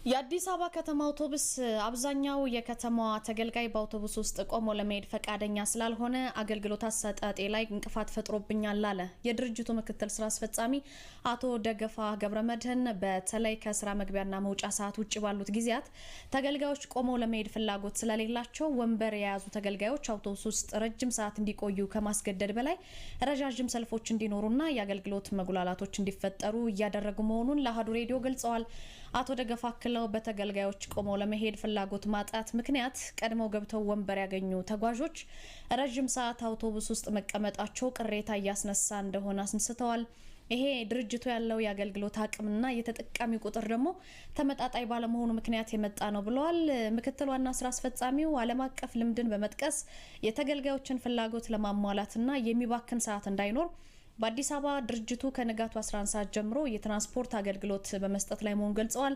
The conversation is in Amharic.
የአዲስ አበባ ከተማ አውቶቡስ አብዛኛው የከተማዋ ተገልጋይ በአውቶቡስ ውስጥ ቆሞ ለመሄድ ፈቃደኛ ስላልሆነ አገልግሎት አሰጣጤ ላይ እንቅፋት ፈጥሮብኛል አለ የድርጅቱ ምክትል ስራ አስፈጻሚ አቶ ደገፋ ገብረመድህን። በተለይ ከስራ መግቢያና መውጫ ሰዓት ውጭ ባሉት ጊዜያት ተገልጋዮች ቆመው ለመሄድ ፍላጎት ስለሌላቸው ወንበር የያዙ ተገልጋዮች አውቶቡስ ውስጥ ረጅም ሰዓት እንዲቆዩ ከማስገደድ በላይ ረዣዥም ሰልፎች እንዲኖሩና የአገልግሎት መጉላላቶች እንዲፈጠሩ እያደረጉ መሆኑን ለአሀዱ ሬዲዮ ገልጸዋል። አቶ ደገፋ አክለው በተገልጋዮች ቆመው ለመሄድ ፍላጎት ማጣት ምክንያት ቀድመው ገብተው ወንበር ያገኙ ተጓዦች ረዥም ሰዓት አውቶቡስ ውስጥ መቀመጣቸው ቅሬታ እያስነሳ እንደሆነ አስነስተዋል። ይሄ ድርጅቱ ያለው የአገልግሎት አቅምና የተጠቃሚ ቁጥር ደግሞ ተመጣጣኝ ባለመሆኑ ምክንያት የመጣ ነው ብለዋል። ምክትል ዋና ስራ አስፈጻሚው ዓለም አቀፍ ልምድን በመጥቀስ የተገልጋዮችን ፍላጎት ለማሟላትና የሚባክን ሰዓት እንዳይኖር በአዲስ አበባ ድርጅቱ ከንጋቱ 11 ሰዓት ጀምሮ የትራንስፖርት አገልግሎት በመስጠት ላይ መሆኑን ገልጸዋል።